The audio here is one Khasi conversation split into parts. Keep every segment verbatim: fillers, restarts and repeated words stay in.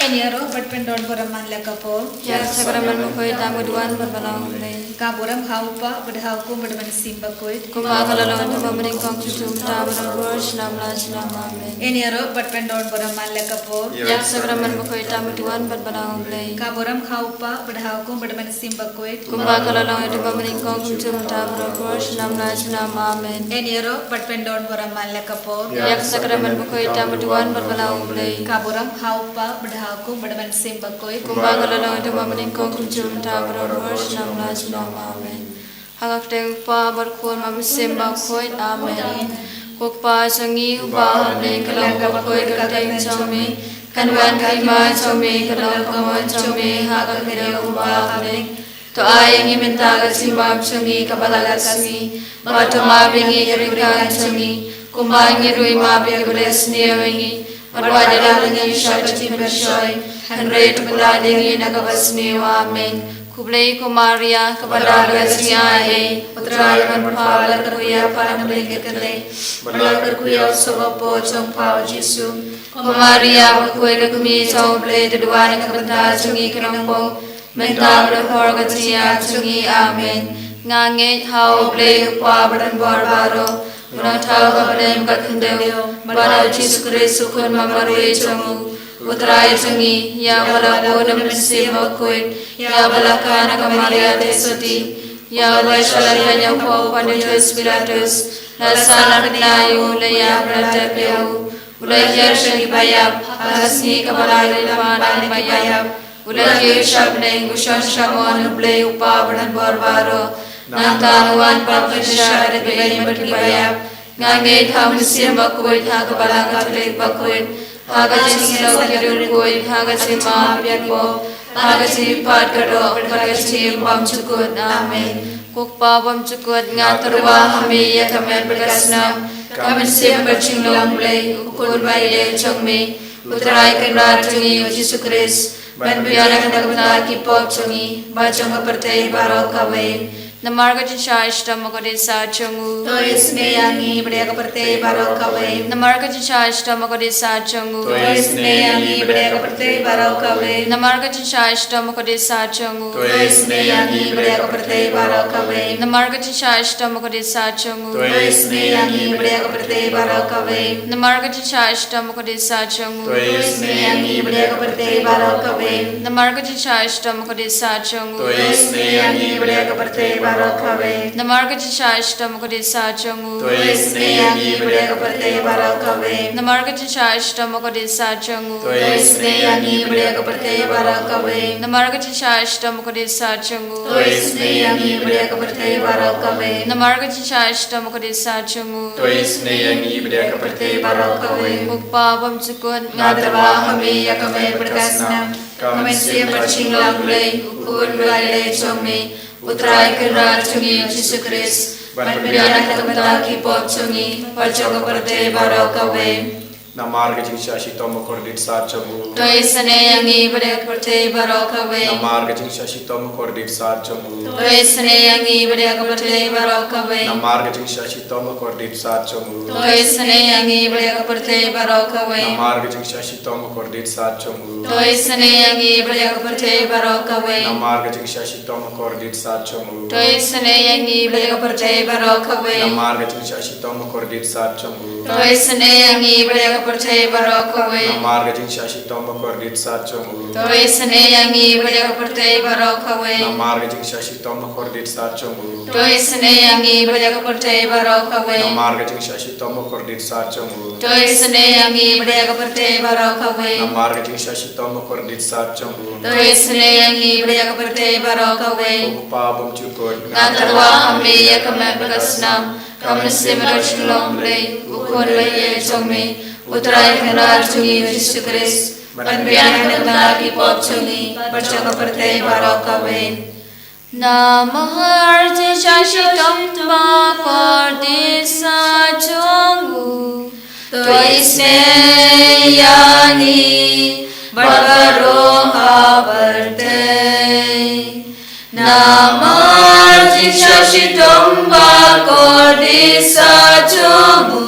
Ïaroh bad pyndon burom man la ka por. Ïa ka sakramen bakhuid tam ka duwan bad balang U Blei. Ka burom ha u Kpa bad ha u Khun bad ha u Mynsiem Bakhuid. Kumba ka la long hynda ba mynnyngkong, kumjuh mynta, baroh por, shnong la shnong. Amen. Ïaroh bad pyndon burom man la ka por. Ïa ka sakramen bakhuid tam ka duwan bad balang U Blei. Ka burom ha u Kpa bad ha u Khun bad ha u Mynsiem Bakhuid. Kumba ka la long hynda ba mynnyngkong, kumjuh mynta, baroh por, shnong la shnong. Amen. Ïaroh bad pyndon burom man la ka por. Ïa ka sakramen bakhuid tam ka duwan bad balang U Blei. Ka burom ha u Kpa bad ha u Khun bad ha u Mynsiem Bakhuid. Kumba ka la long hynda ba mynnyngkong, kumjuh mynta, baroh por, shnong la shnong. Amen. Ha ka kyrteng U Kpa bad U Khun bad U Mynsiem Bakhuid. Amen. Ko Kpa jong ngi uba ha bneng, ka long bakhuid ka kyrteng jong me. Kan wan ka hima jong me, kan long ka mon jong me ha ka kyrteng uba ha bneng. To ai ïa ngi mynta ka jingbam jong ngi kaba la ka sngi. Bad to map ïa ngi ki ryngkat jong ngi, kumba ngi ruh ngi map ïa kiba la sniew ïa ngi. Bad wat ïalam ïa ngi sha ka jingpynshoi, hynrei to pyllait ïa ngi na kaba sniew. Amen. Khublei ko Maria, kaba don ka jingaiei, U Trai u don bad pha, la kyrkhu ïa pha na bynta ki kynthei, bad la kyrkhu ïa u soh bapop jong pha u Jisu. Ko Maria bakhuid, ka kmie jong U Blei, to duwai na ka bynta jong ngi ki nongpop, mynta bad ha ka hor ka jingïap jong ngi. Amen. Nga ngeit ha U Blei U Kpa badonbor baroh, U Nongthaw ka bneng ka khyndew, bad ha u Jisu Khrist u Khun ba marwei jong u, U Trai jong ngi, ïa uba la bun na u Mynsiem Bakhuid, ïa uba la kha na ka Maria Theisotti, ïa uba la shah lyngngoh ïa u Pontius Pilatus, la sah na ka kynta ïa u, la ïap, la tep ïa u, u la hiar sha kiba ïap, ha ka sngi kaba lai u la pan na kiba ïap, u la kiew sha bneng, u shong sha mon U Blei U Kpa badonbor baroh. Nangta un wan pat ban pynshai ïa kiba im bad kiba ïap. Nga ngeit ha u Mynsiem Bakhuid, ha ka Balang Katholik bakhuid, ha ka jingïaseng ki riewkhuid, ha ka jingmap ïa ki pop, ha ka jingpynkhuid ka doh, bad ha ka jingim bymjukut. Amen. Ko Kpa bymjukut, nga tyrwa ha me ïa ka met bad ka snam, ka mynsiem bad jinglong Blei, U Khun ba ïeit jong me, U Trai Kynrad jong ngi U Jisu Khrist, ban pynbiang na ka bynta ki pop jong ngi bad jong ka pyrthei baroh kawei. Namar ka jingshah shitom bakordit sat jong u, to isynei ïa ngi bad ïa ka pyrthei baroh kawei. Namar ka jingshah shitom bakordit sat jong u, to isynei ïa ngi bad ïa ka pyrthei baroh kawei. Namar ka jingshah shitom bakordit sat jong u, to isynei ïa ngi bad ïa ka pyrthei baroh kawei. Namar ka jingshah shitom bakordit sat jong u, to isynei ïa ngi bad ïa ka pyrthei baroh kawei. Namar ka jingshah shitom bakordit sat jong u, to isynei ïa ngi bad ïa ka pyrthei baroh kawei. Namar ka jingshah shitom bakordit sat jong u, to isynei ïa ngi bad ïa ka pyrthei baroh kawei. Namar ka jingshah shitom bakordit sat jong u, to isynei ïa ngi bad ïa ka pyrthei baroh kawei. Namar ka jingshah shitom bakordit sat jong u, to isynei ïa ngi bad ïa ka pyrthei baroh kawei. Namar ka jingshah shitom bakordit sat jong u, to isynei ïa ngi bad ïa ka pyrthei baroh kawei. Namar ka jingshah shitom bakordit sat jong u, to isynei ïa ngi bad ïa ka pyrthei baroh kawei. Ko Kpa bymjukut, nga tyrwa ha me ïa ka met bad ka snam, ka mynsiem bad jinglong Blei, U Khun ba ïeit jong me, U Trai Kynrad jong ngi U Jisu Khrist, ban pynbiang na ka bynta ki pop jong ngi bad jong ka pyrthei baroh kawei. Namar ka jingshah shitom bakordit sat jong u, to isynei ïa ngi bad ïa ka pyrthei baroh kawei. Namar ka jingshah shitom bakordit sat jong u, to isynei ïa ngi bad ïa ka pyrthei baroh kawei. Namar ka jingshah shitom bakordit sat jong u, to isynei ïa ngi bad ïa ka pyrthei baroh kawei. Namar ka jingshah shitom bakordit sat jong u, to isynei ïa ngi bad ïa ka pyrthei baroh kawei. Namar ka jingshah shitom bakordit sat jong u, to isynei ïa ngi bad ïa ka pyrthei baroh kawei. Namar ka jingshah shitom bakordit sat jong u, to isynei ïa ngi bad ïa ka pyrthei baroh kawei. Namar ka jingshah shitom bakordit sat jong u, to isynei ïa ngi bad ïa ka pyrthei baroh kawei. Namar ka jingshah shitom bakordit sat jong u, to isynei ïa ngi bad ïa ka pyrthei baroh kawei. Namar ka jingshah shitom bakordit sat jong u, to isynei ïa ngi bad ïa ka pyrthei baroh kawei. Namar ka jingshah shitom bakordit sat jong u, to isynei ïa ngi bad ïa ka pyrthei baroh kawei. Ko Kpa bymjukut, nga tyrwa ha me ïa ka met bad ka snam, ka mynsiem bad ka jinglong Blei, U Khun ba ïeit jong me, U Trai Kynrad jong ngi U Jisu Khrist, ban pynbiang na ka bynta ki pop jong ngi bad jong ka pyrthei baroh kawei. Namar ka jingshah shitom bakordit sat jong u, to isynei ïa ngi bad baroh ha pyrthei. Namar ka jingshah shitom bakordit sat jong u,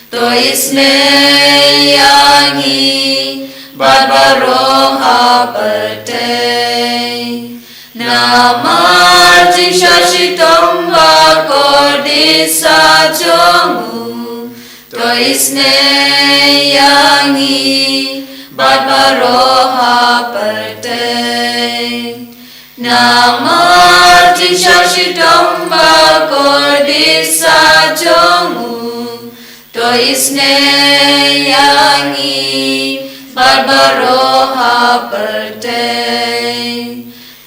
to isynei ïa ngi bad baroh ha pyrthei. Namar jingshah shitom ba kordit sah jong u, to isynei ïa ngi bad baroh ha pyrthei. Namar jingshah shitom ba kordit sah jong u, to isynei ïa ngi bad baroh ha pyrthei.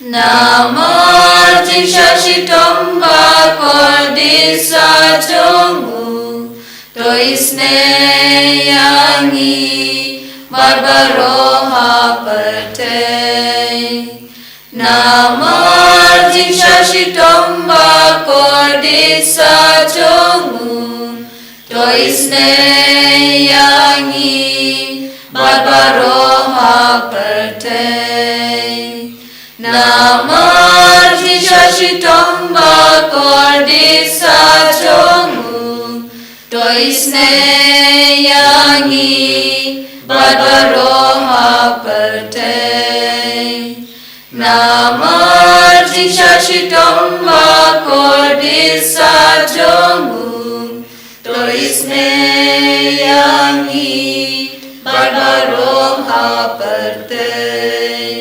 Namar jingshah shitom ba kordit sah jong u, to isynei ïa ngi bad baroh ha pyrthei. Namar jingshah shitom ba kordit sah jong u, to isynei ïa ngi bad baroh ha pyrthei. Namar jingshah shitom ba kordit sah jong u, to isynei ïa ngi bad baroh ha pyrthei. Namar jingshah shitom ba kordit sah jong u, to isynei ïa ngi bad baroh ha pyrthei.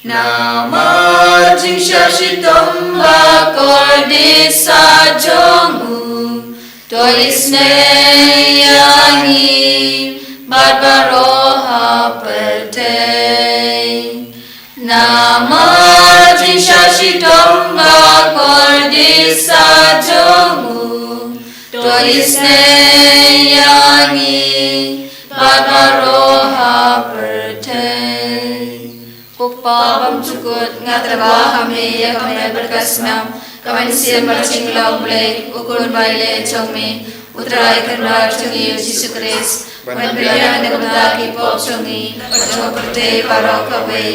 Namar jingshah shitom ba kordit sah jong u, to isynei ïa ngi bad baroh ha pyrthei. Namar jingshah shitom ba kordit sah jong u, to isynei ïa ngi bad baroh ha pyrthei. Ko Kpa bymjukut, nga tyrwa ha me ïa ka met bad ka snam, ka mynsiem bad ka jinglong Blei, u Khun ba ïeit jong me, U Trai Kynrad jong ngi U Jisu Khrist, ban pynbiang na ka bynta ki pop jong ngi bad jong ka pyrthei baroh kawei.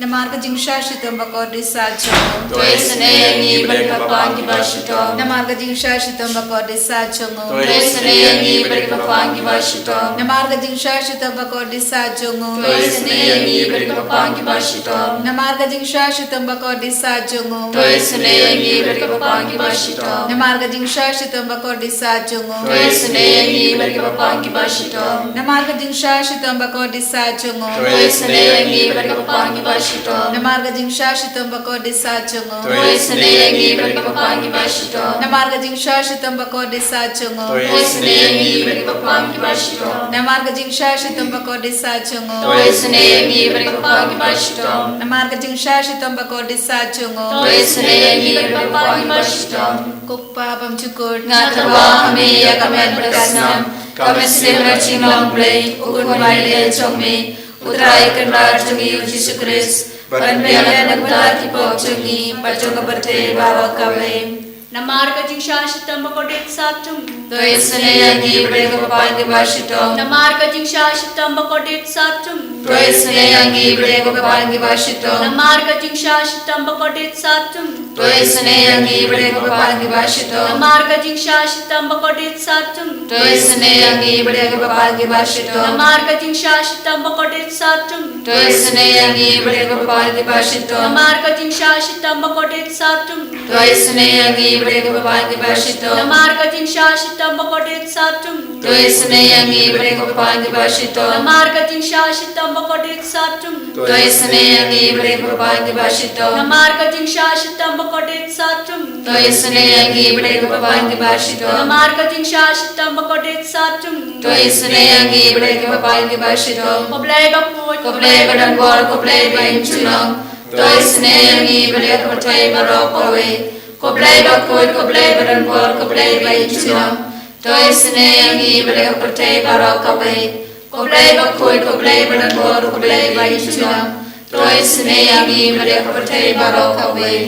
Namar ka jingshah shitom ba kordit sah jong u, to isynei ïa ngi bad ki bapang ki bashitom. Namar ka jingshah shitom ba kordit sah jong u, to isynei ïa ngi bad ki bapang ki bashitom. Namar ka jingshah shitom ba kordit sah jong u, to isynei ïa ngi bad ki bapang ki bashitom. Namar ka jingshah shitom ba kordit sah jong u, to isynei ïa ngi bad ki bapang ki bashitom. Namar ka jingshah shitom ba kordit sah jong u, to isynei ïa ngi bad ki bapang ki bashitom. Namar ka jingshah shitom ba kordit sah jong u, to isynei ïa ngi bad ki bapang ki bashitom. Namar ka jingshah shitom ba kordit sah jong u, to isynei ïa ngi bad ki bapang ki bashitom. Namar ka jingshah shitom ba kordit sah jong u, to isynei ïa ngi bad ki bapang ki bashitom. Namar ka jingshah shitom ba kordit sah jong u, to isynei ïa ngi bad ki bapang ki bashitom. Namar ka jingshah shitom ba kordit sah jong u, to isynei ïa ngi bad ki bapang ki bashitom. Ko Kpa bymjukut, nga tyrwa ha me ïa ka met bad ka snam, ka mynsiem bad ka jinglong Blei, u Khun ba ïeit jong me, U Trai Kynrad jong ngi U Jisu Khrist, ban pynbiang na ka bynta ki pop jong ngi bad jong ka pyrthei baroh kawei. Namar ka jingshah shitom ba kordit sah jong u, to isynei ïa ngi bad ïa ki bapang ki bashitom. Namar ka jingshah shitom ba kordit sah jong u, to isynei ïa ngi bad ïa ki bapang ki bashitom. Namar ka jingshah shitom ba kordit sah jong u, to isynei ïa ngi bad ïa ki bapang ki bashitom. Namar ka jingshah shitom ba kordit sah jong u, to isynei ïa ngi bad ïa ki bapang ki bashitom. Namar ka jingshah shitom ba kordit sah jong u, to isynei ïa ngi bad ïa ki bapang ki bashitom. Namar ka jingshah shitom ba kordit sah jong u, to isynei ïa ngi bad ïa ki bapang ki bashitom. Namar ka jingshah shitom ba kordit sah jong u, to isynei ïa ngi bad ïa ki bapang ki bashitom. Namar ka jingshah shitom ba kordit sah jong u, to isynei ïa ngi bad ïa ki bapang ki bashitom. Namar ka jingshah shitom ba kordit sah jong u, to isynei ïa ngi bad ïa ki bapang ki bashitom. Namar ka jingshah shitom ba kordit sah jong u, to isynei ïa ngi bad ïa ki bapang ki bashitom. Ko Blei bakhuid, ko Blei badonbor, ko Blei ba im junom, to isynei ïa ngi bad ïa ka pyrthei baroh kawei. Ko Blei bakhuid, ko Blei badonbor, ko Blei ba im junom, to isynei ïa ngi bad ïa ka pyrthei baroh kawei. Ko Blei bakhuid, ko Blei badonbor, ko Blei ba im junom, to isynei ïa ngi bad ïa ka pyrthei baroh kawei.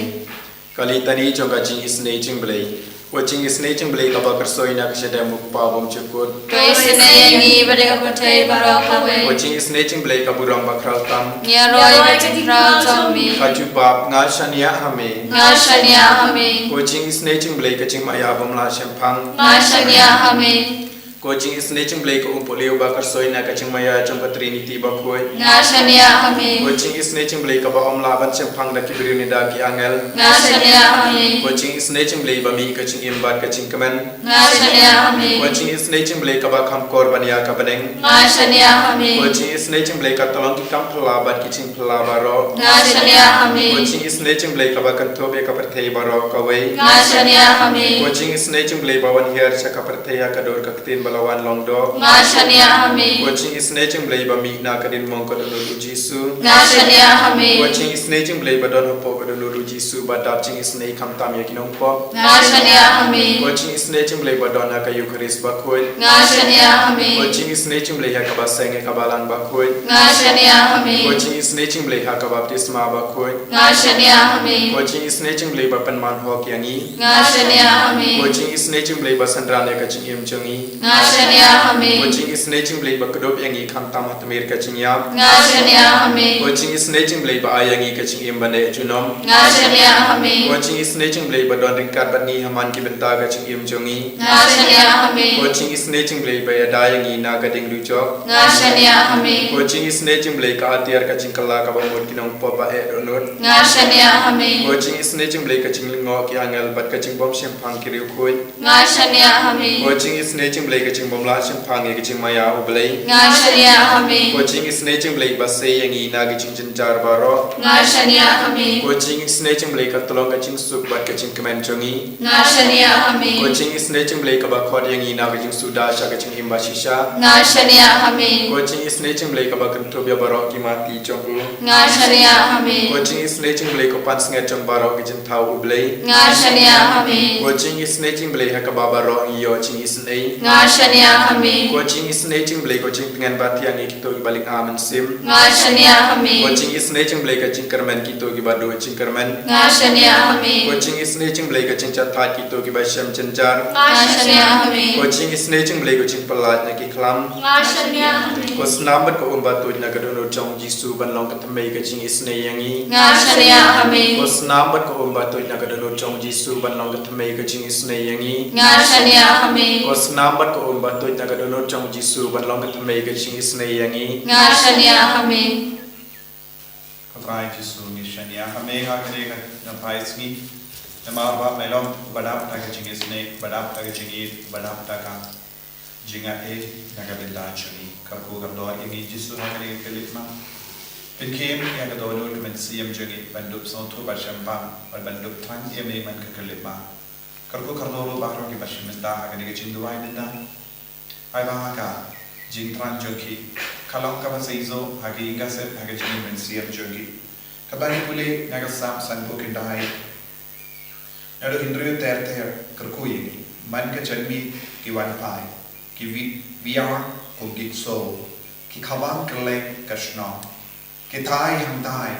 Ka litani jong ka jingisynei jong Blei. Wat jingisynei jong Blei kaba kyrsoi na ka shadem u Kpa bymjukut, to isynei ïa ngi bad ïa ka pyrthei baroh kawei. Wat jingisynei jong Blei ka burom bakhraw tam, ïaroh ïa ka jingkhraw jong me. Ka jubab, nga shaniah ha me, nga shaniah ha me. Wat jingisynei jong Blei ka jingmaïa bym lah shemphang, nga shaniah ha me. Ko jingisynei jong U Blei ka umpohliew ba kyrsoi na ka jingmaïa jong ka Trinity bakhuid. Nga shaniah ha me. Ko jingisynei jong U Blei kaba ym lah ban shemphang da ki briew ne da ki angel. Nga shaniah ha me. Ko jingisynei jong U Blei ba mih ka jingim bad ka jingkmen. Nga shaniah ha me. Ko jingisynei jong U Blei kaba kham kor ban ïa ka bneng. Nga shaniah ha me. Ko jingisynei jong U Blei ka tyllong ki kam phylla bad ki jingphylla baroh. Nga shaniah ha me. Ko jingisynei jong U Blei kaba kynthup ïa ka pyrthei baroh kawei. Nga shaniah ha me. Ko jingisynei jong U Blei ba wan hiar sha ka pyrthei ha ka dur ka ktien ba la wan long doh. Nga shaniah ha me. Ko jingisynei jong U Blei ba mih na ka diengmong ka dohnud U Jisu. Nga shaniah ha me. Ko jingisynei jong U Blei ba don hapoh ka dohnud U Jisu ba dap jingisynei khamtam ïa ki nongpop. Nga shaniah ha me. Ko jingisynei jong U Blei ba don ha ka Eukharist bakhuid. Nga shaniah ha me. Ko jingisynei jong U Blei ha kaba seng ïa ka balang bakhuid. Nga shaniah ha me. Ko jingisynei jong U Blei ha ka baptisma bakhuid. Nga shaniah ha me. Ko jingisynei jong U Blei ba pynman hok ïa ngi. Nga shaniah ha me. Ko jingisynei jong U Blei ba synran ïa ka jingim jong ngi. Nga shaniah ha me. Ko jingisynei jong U Blei ba kdup ïa ngi khamtam ha tmier ka jingïap. Nga shaniah ha me. Ko jingisynei jong U Blei ba ai ïa ngi ka jingim ban leh junom. Nga shaniah ha me. Ko jingisynei jong U Blei ba don ryngkat bad ngi ha man ki bynta ka jingim jong ngi. Nga shaniah ha me. Ko jingisynei jong U Blei ba ïada ïa ngi na ka diengdujok. Nga shaniah ha me. Ko jingisynei jong U Blei ka atiar ka jingkylla kaba mut ki nongpop ba eh dohnud. Nga shaniah ha me. Ko jingisynei jong U Blei ka jinglyngngoh ki angel bad ka jingbymshemphang ki riewkhuid. Nga shaniah ha me. Ko jingisynei jong U Blei ka jingbymlah shemphang ïa ka jingmaïa U Blei. Nga shaniah ha me. Ko jingisynei jong U Blei ba sei ïa ngi na ka jingjynjar baroh. Nga shaniah ha me. Ko jingisynei jong U Blei ka tyllong ka jingsuk bad ka jingkmen jong ngi. Nga shaniah ha me. Ko jingisynei jong U Blei kaba khot ïa ngi na ka jingsuda sha ka jingim bashisha. Nga shaniah ha me. Ko jingisynei jong U Blei kaba kynthup ïa baroh ki mati jong u. Nga shaniah ha me. Ko jingisynei jong U Blei ko pansngiat jong baroh ki jingthaw U Blei. Nga shaniah ha me. Ko jingisynei jong U Blei ha kaba baroh ngi ïoh jingisynei. Nga shaniah ha me. Ko jingisynei jong U Blei ko jingtngen ba thiang ïa kito kiba lynga mynsiem. Nga shaniah ha me. Ko jingisynei jong U Blei ka jingkyrmen kito kiba duh jingkyrmen. Nga shaniah ha me. Ko jingisynei jong U Blei ka jingjathait kito kiba shem jynjar. Nga shaniah ha me. Ko jingisynei jong U Blei ko jingpyllait na ki khlam. Nga shaniah ha me. Ko snam bad ko um ba tuid na ka dohnud jong U Jisu ban long ka thymmei ka jingisynei ïa ngi. Nga shaniah ha me. Ko snam bad ko um ba tuid na ka dohnud jong U Jisu ban long ka thymmei ka jingisynei ïa ngi. Nga shaniah ha me. Ko snam bad ko um ba tuid na ka dohnud jong U Jisu ban long ka thymmei ka jingisynei ïa ngi. Nga shaniah ha me. Ko Trai Jisu, ngi shaniah ha me ha kane ka phai sngi. Namar ba me long uba dap da ka jingisynei, uba dap da ka jingïeit, uba dap da ka jingaiei na ka bynta jong ngi. Kyrkhu kyrdoh ïa ngi Jisu ha kane ka khyllipmat. Pynkhie ïa ka dohnud mynsiem jong ngi ban dup sngewthuh bad shemphang bad ban dup tang ïa me man ka khyllipmat. Kyrkhu kyrdoh ruh baroh kiba shim bynta ha kane ka jingduwai bynta. Ai ba ha ka jingthrang jong ki ka long kaba seisoh ha ka ïing ka sem ha ka jingim mynsiem jong ki. Kaba ngi pule na ka Salm sanphew khyndai. Naduh hynriew ter ter kyrkhu ïa ngi man ka janmiet ki wan phai, ki wi-, wiar kum ki ksew, ki khawang kylleng ka shnong. Ki thai hangtai,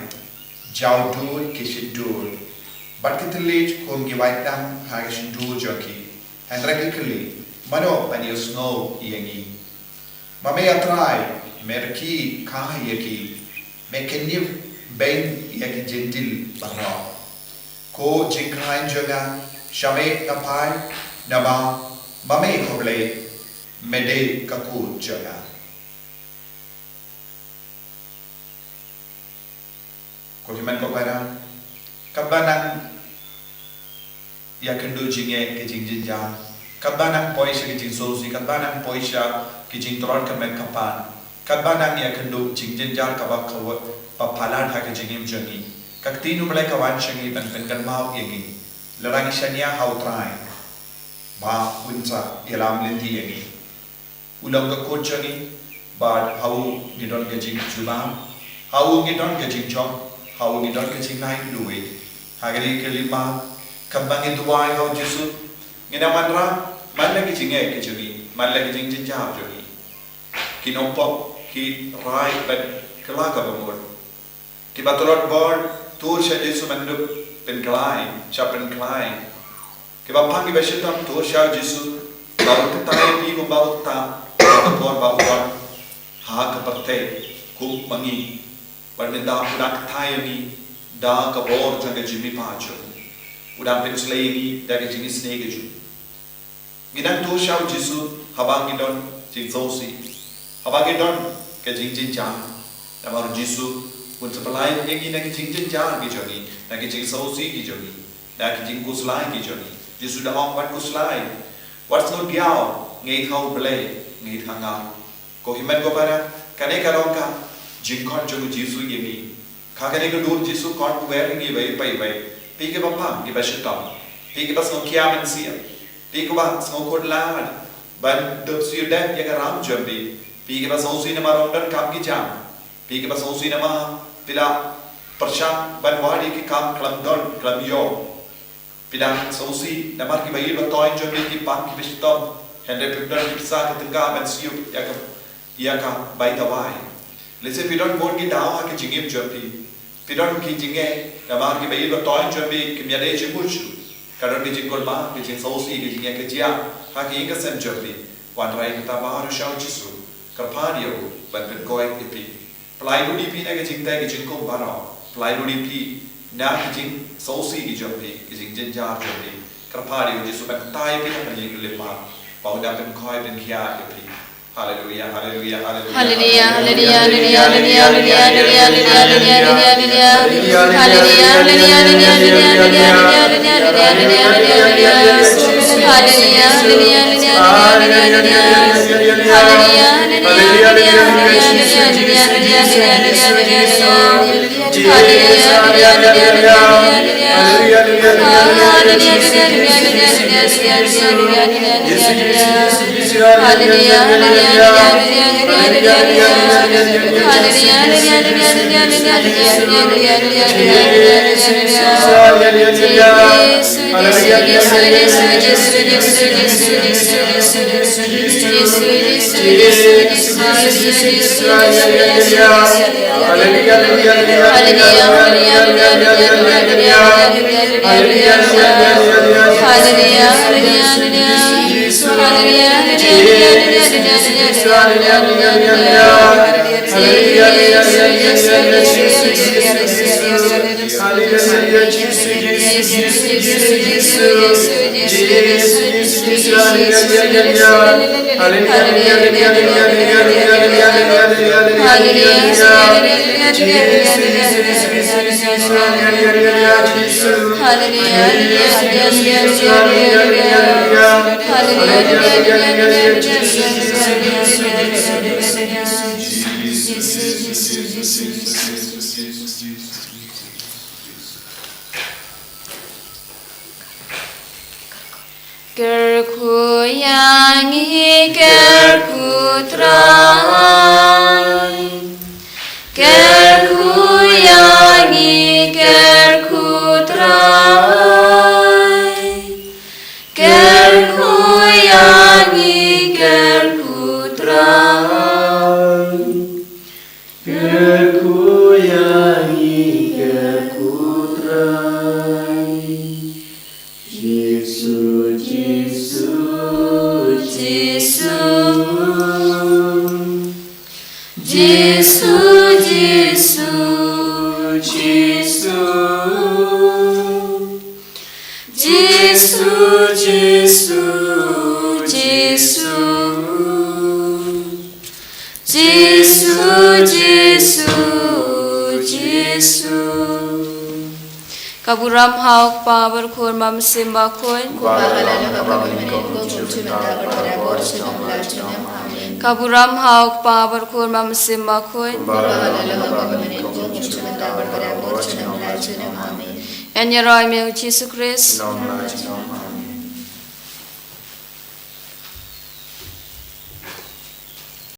jaw dur ki shit dur, bad ki thylliej kum ki waitdang ha ki shyntur jong ki. Hynrei ki kylli, mano ban ïohsngew ïa ngi? Ma me A Trai, me rkhie kha ïa ki, me kynñiewbeiñ ïa ki jingdil baroh. Ko jingkhlaiñ jong nga, sha me nga phai, naba ma me ko Blei, me dei ka kut jong nga. Ko hynmen ko para, katba nang ïakynduh jingeh ki jingjynjar, katba nang poi sha ki jingsngewsih, katba nang poi sha ki jingthrang ka met ka pan, katba nang ïakynduh jingjynjar kaba kawei ba palat ha ki jingim jong ngi, ka ktien U Blei ka wan sha ngi ban pynkynmaw ïa ngi. Lada ngi shaniah ha U Trai, ba un sa ïalam lynti ïa ngi. U long ka kut jong ngi, bad ha u ngi don ka jingjubab, ha u ngi don ka jingjop, ha u ngi don ka jinglait luid. Ha kane ka khyllipmat, katba ngi duwai ha U Jisu, ngin ym wanrah man la ki jingeh ki jong ngi, man la ki jingjynjar jong ngi. Ki nongpop ki rai ban kylla kaba mut. Kiba tlot bor, tur sha Jisu ban dup pynkhlaiñ, sha pynkhlaiñ. Kiba pang kiba shitom, tur sha Jisu, ba un kyntait ïa phi kumba u kyntait ha ka por ba u wan ha ka pyrthei kum ma ngi. Bad mynta u dang kyntait ïa ngi da ka bor jong ka jingmihpat jong u. U dang pynsleh ïa ngi da ka jingisynei ka jong u. Ngi nang tur sha U Jisu, Haba ngi don jingsngewsih, haba ngi don ka jingjynjar, namar Jisu un sa pynlait ïa ngi na ki jingjynjar ki jong ngi, na ki jingsngewsih ki jong ngi, na ki jingkhuslai ki jong ngi. Jisu da ong, wat khuslai, wat sngewdiaw, ngeit ha U Blei, ngeit ha nga. Ko hynmen ko para, kane ka long ka jingkhot jong u Jisu ïa ngi. Ha kane ka dur Jisu khot u wer ïa ngi iwei pa iwei. Phi kiba pang kiba shitom, phi kiba sngewkhia mynsiem, phi kiba sngewkhuslai ban dup siew dep ïa ka ram jong phi, phi kiba sngewsih namar ym don kam ki jam, phi kiba sngewsih namar phi la pyrshang ban wad ïa ki kam khlem don khlem ïoh. Phi dang sngewsih namar kiba ïeit ba toiñ jong phi ki pang kiba shitom, hynrei phim don ki pisa ki tyngka ban siew ïa ka, ïa ka bai tawai. Lehse phi don bun ki daw ha ki jingim jong phi. Phi don ki jingeh namar kiba ïeit ba toiñ jong phi kim ïadei jingmut shuh. Ka don ki jingkulmar, ki jingsngewsih, ki jingeh, ki jingeh ha ki ïing ki sem jong phi. Wanrah ïa kata baroh sha u Jisu, kyrpad ïa u ban pynkoit ïa phi. Pynlait lut ïa phi na ka jingtei ka jingkhum baroh. Pynlait lut ïa phi na ka jingsngewsih ka jong phi, ka jingjynjar jong phi. Kyrpad ïa u Jisu ban kyntait ïa phi ha ka jingkylli mar, ba u dang pynkhoi pynkhiah ïa phi. Haleluia, haleluia, haleluia. Haleluia, haleluia, haleluia. Kyrkhu ïa ngi, kyrkhu Trai. Kyrkhu ïa ngi, kyrkhu Trai. Kyrkhu ïa ngi, kyrkhu Trai. Kyrkhu ïa ngi, kyrkhu Trai. Jisu, Jisu, Jisu. Jisu, Jisu, Jisu. Jisu, Jisu, Jisu. Jisu, Jisu, Jisu. Ka burom ha U Kpa, bad Khun, bad Mynsiem Bakhuid. Kumba ka la long ha kaba mynnin, kumjuh mynta bad ka la bor junom la junom. Amen. Ka burom ha U Kpa, bad Khun, bad Mynsiem Bakhuid. Kumba ka la long ha kaba mynnin, kumjuh mynta bad ka la bor junom la junom. Amen. Ngan ïaroh ïa me, Jisu Khrist. Junom la junom. Amen.